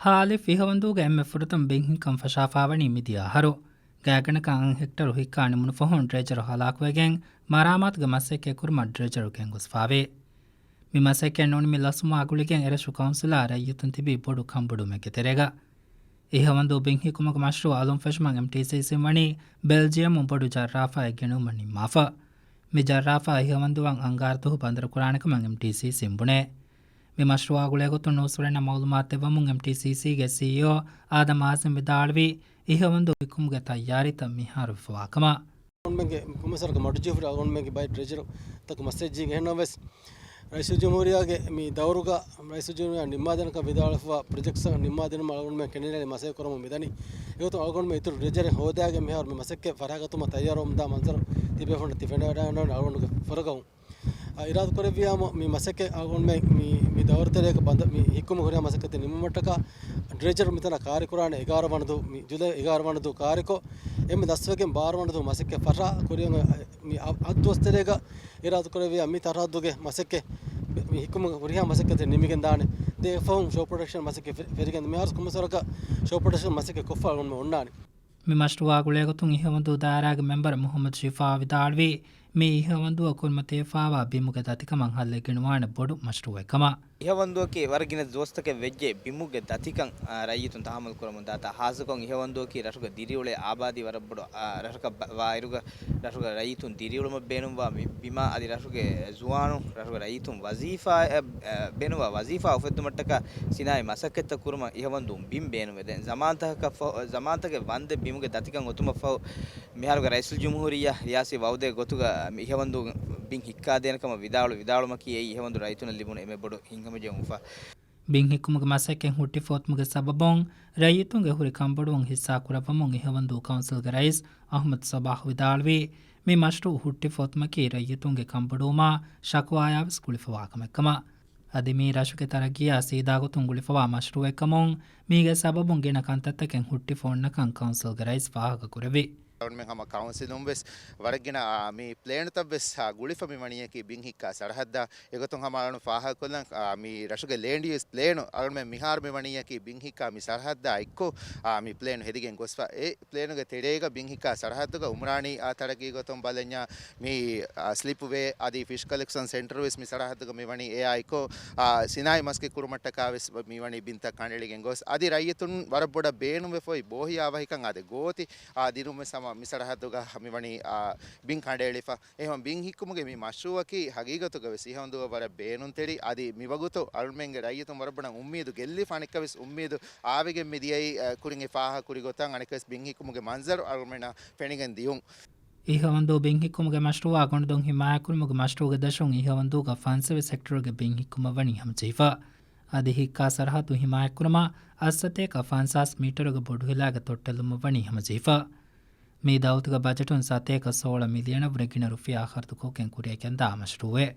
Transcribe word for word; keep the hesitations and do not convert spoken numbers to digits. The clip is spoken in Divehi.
ހއ. އިހަވަންދޫގެ އެންމެ ފުރަތަމަ ބިން ހިއްކަން ފަށާފާވަނީ މިދިޔަ އަހަރު. ގާތްގަނޑަކަށް އަށް ހެކްޓަރު ހިއްކާ ނިމުނު ފަހުން ޑްރެޖަރު ހަލާކުވެގެން، މަރާމާތުގެ މަސައްކަތް ކުރުމަށް ޑްރެޖަރު ގެންގޮސްފާވޭ. މި މަސައްކަތް ނިމުމާ ގުޅިގެން އެރަށު ކައުންސިލާ ރައްޔިތުން ތިބީ ބޮޑު ކަންބޮޑުވުމެއްގެ ތެރޭގަ. އިހަވަންދޫ ބިން ހިއްކުމުގެ މަޝްރޫއު އަލުން ފެށުމަށް އެމްޓީސީސީން ވަނީ ބެލްޖިއަމުން ބޮޑު ޖައްރާފާއެއް ގެނުމަށް ނިންމާފަ. މި ޖައްރާފާ އިހަވަންދޫއަށް އަންގާރަ ދުވަހު ބަނދަރުކުރާނެ ކަމަށް އެމްޓީސީސީން ބުނޭ. މި މަޝްރޫއާ ގުޅޭގޮތުން ނޫސްވެރިންނަށް މައުލޫމާތު ދެއްވަމުން އެމްޓީސީސީގެ ސީއީއޯ އާދަމް އާޒިމް ވިދާޅުވީ، އިހަވަންދޫ ހިއްކުމުގެ ތައްޔާރީތައް މިހާރު ވެފަވާ ކަމަށް. އަޅުގަނޑުމެންގެ ކުމެސަރަކަށް މަޑުޖެހުރި އަޅުގަނޑުމެންގެ ބައެއް ޑްރެޖަރުތަކު މަސައްކަތް ޖެހިގެން އެހެންނަމަވެސް، ރައީސުލްޖުމްހޫރިއްޔާގެ މި ދައުރުގަ ރައީސުލްޖުމްހޫރިއްޔާ ނިންމާދޭނެ ކަމަށް ވިދާޅުވެފަވާ ޕްރޮޖެކްޓްސް ނިންމާދިނުމަށް އަޅުގަނޑުމެން ކެނޑިޑޭޓް މަސައްކަތް ކުރަމުން މިދަނީ. އެގޮތުން އަޅުގަނޑުމެން އިތުރު ޑްރެޖަރެއް ހޯދާގެން މިހާރު މި މަސައްކަތް ފަށާގަތުމަށް ތައްޔާރުވަމުންދާ މަންޒަރު ތިބޭފުޅުންނަށް ތި ފެނިވަޑައިގަންނަވަނީ އަޅުގަނޑުގެ ފުރަގަހުން. އާ، އިރާދަކުރެއްވިއްޔާމު މި މަސައްކަތް އަޅުގަނޑުމެން މި، މި ދައުރު ތެރޭގަ ބަނދަ-، މި ހިއްކުމަށް ހުރިހާ މަސައްކަތެއް ނިމުމަށްޓަކާ ޑްރެޖަރު މިތަނަށް ކާރިކުރާނެ އެގާރަ ވަނަ ދުވަހު، މި ޖުލައި އެގާރަ ވަނަ ދުވަހު ކާރިކޮށް، އެންމެ ދަސްވެގެން ބާރަ ވަނަ ދުވަހު މަސައްކަތް ފަށާ ކުރިއަށް މި އަށް، އަށް ދުވަސް ތެރޭގަ އިރާދަކުރެއްވިއްޔާ މި ސަރަހައްދުގެ މަސައްކަތް މި ހިއްކުމަށް ހުރިހާ މަސައްކަތެއް ނިމިގެން ދާނެ. ދެން އެއަށްފަހުން ޝޯ ޕްރޮޑަކްޝަން މަސައްކަތް ފެ-، ފެށިގެން މިހާރު ކުމެސަރަކަށް ޝޯ ޕްރޮޑަކްޝަން މަސައްކަތް ކޮށްފަ އަޅުގަނޑުމެން އޮންނާނެ. މި މަޝްރޫއާ ގުޅޭގޮތުން އިހަވަންދޫ ދާއިރާގެ މެމްބަރު މުހައްމަދު ޝިފާ ވިދާޅުވީ، މި އިހަވަންދޫއަށް ކުރިމަތިވެފާވާ ބިމުގެ ދަތިކަމަށް ހައްލެއް ގެނުވާނެ ބޮޑު މަޝްރޫއެއް ކަމަށް. އިހަވަންދޫއަކީ ވަރަށް ގިނަ ދުވަސްތަކެއް ވެއްޖެ ބިމުގެ ދަތިކަން، އާ، ރައްޔިތުން ތަހައްމަލް ކުރަމުން ދާތާ. ހާއްސަކޮށް އިހަވަންދޫއަކީ ރަށުގަ ދިރިއުޅޭ އާބާދީ ވަރަށް ބޮޑު، އާ، ރަށަކަށް ބަ-، ވާއިރުގަ ރަށުގަ ރައްޔިތުން ދިރިއުޅުމަށް ބޭނުންވާ މި ބިމާ އަދި ރަށުގެ ޒުވާނުން ރަށުގެ ރައްޔިތުން ވަޒީފާ، އެ، އެ، ބޭނުންވާ ވަޒީފާ އުފެއްދުމަށްޓަކާ ސިނާއީ މަސައްކަތްތައް ކުރުމަށް އިހަވަންދޫން ބިން ބޭނުންވޭ. ދެން ޒަމާންތަކަކަށް ފަހު، ޒަމާންތަކެއް ވަންދެން ބިމުގެ ދަތިކަން އޮތުމަށްފަހު މިހާރުގެ ރައީސުލްޖުމްހޫރިއްޔާ ރިޔާސީ ވައުދެއް ގޮތުގަ މި އިހަވަންދޫ ބިން ހިއްކާދޭނެ ކަމަށް ވިދާޅު، ވިދާޅުމަކީ އެއީ އިހަވަންދޫ ރައްޔިތުންނަށް ލިބުނު އެންމެ ބޮޑު ހިތްހަމަޖެހުން އުފާ. ބިން ހިއްކުމުގެ މަސައްކަތް ހުއްޓި ފޮތުމުގެ ސަބަބުން ރައްޔިތުންގެ ހުރި ކަންބޮޑުވުން ހިއްސާ ކުރައްވަމުން އިހަވަންދޫ ކައުންސިލްގެ ރައީސް އަޙްމަދު ޞަބާޙް ވިދާޅުވީ، މި މަޝްރޫއު ހުއްޓި ފޮތުމަކީ ރައްޔިތުންގެ ކަންބޮޑުވުމާ ޝަކުވާޔާވެސް ގުޅިފަވާ ކަމެއްކަމަށް. އަދި މީ ރަށުގެ ތަރައްގީއާ ސީދާގޮތުން ގުޅިފަވާ މަޝްރޫއެއްކަމުން، މީގެ ސަބަބުން ގިނަ ކަންތައްތަކެއް ހުއްޓިފަ އޮންނަކަން ކައުންސިލްގެ ރައީސް ފާހަގަކުރެއްވި. އަޅުމެން ހަމަ ކައުންސިލުން ވެސް ވަރަށްގިނަ، އާ، މި ޕްލޭނުތައް ވެސް، އާ، ގުޅިފަ މި ވަނީއަކީ ބިން ހިއްކާ ސަރަހައްދާ. އެގޮތުން ހަމަ އަޅުން ފާހަގަކޮށްލަން، އާ، މި ރަށުގެ ލޭންޑް ޔޫސް ޕްލޭނު އަޅުމެން މިހާރު މި ވަނީއަކީ ބިން ހިއްކާ މި ސަރަހައްދާ އެއްކޮށް، އާ، މި ޕްލޭނު ހެދިގެން ގޮސްފަ. އެ ޕްލޭނުގެ ތެރޭގަ ބިން ހިއްކާ ސަރަހައްދުގަ އުމްރާނީ، އާ، ތަރައްގީ ގޮތުން ބަލަންޏާ މި، އާ، ސްލިޕް ވޭ އަދި ފިޝް ކަލެކްޝަން ސެންޓަރު ވެސް މި ސަރަހައްދުގަ މި ވަނީ. އެއާ އެއްކޮށް، އާ، ސިނާއީ މަސައްކަތް ކުރުމަށްޓަކާ ވެސް މި ވަނީ ބިންތައް ކަނޑައެޅިގެން ގޮސް. އަދި ރައްޔިތުން ވަރަށް ބޮޑަށް ބޭނުންވެފަ އޮތް ބޯހިޔާ ވަހިކަން އާދެ ގޯތި، އާ، ދިނުމެއް ސަމަ މި ސަރަހައްދުގަ މި ވަނީ، އާ، ބިން ކަނޑައެޅިފަ. އެހެން ބިން ހިއްކުމުގެ މި މަޝްރޫއަކީ ހަގީގަތުގަ ވެސް އިހަވަންދޫއަށް ވަރަށް ބޭނުންތެރި. އަދި މިވަގުތު އަޅުމެންގެ ރައްޔިތުން ވަރަށް ބޮޑަށް އުއްމީދު ގެއްލިފަ، އަނެއްކާވެސް އުއްމީދު އާވެގެން މި ދިޔައީ، އަ، ކުރިން އެ ފާހަގަ ކުރި ގޮތަށް އަނެއްކާވެސް ބިން ހިއްކުމުގެ މަންޒަރު އަޅުމެންނަށް ފެނިގެން ދިޔުން. އިހަވަންދޫ ބިން ހިއްކުމުގެ މަޝްރޫއާ ގޮނޑުދޮށް ހިމާޔަތްކުރުމުގެ މަޝްރޫއުގެ ދަށުން އިހަވަންދޫގަ ފަންސަވީސް ހެކްޓަރުގެ ބިން ހިއްކުމަށް ވަނީ ހަމަޖެހިފަ. އަދި ހިއްކާ ސަރަހައްދު ހިމާޔަތްކުރުމަށް އަށްސަތޭކަ ފަންސާސް މީޓަރުގެ ބޮޑުހިލާގެ ތޮއްޓެއް ލުމުން ވަނީ ހަމަޖެހިފަ. މި ދައުލަތުގެ ބަޖެޓުން ސަތޭކަ ސޯޅަ މިލިއަނަށްވުރެ ގިނަ ރުފިޔާ ޚަރަދުކޮށްގެން ކުރިއަށް ގެންދާ މަޝްރޫއެއް.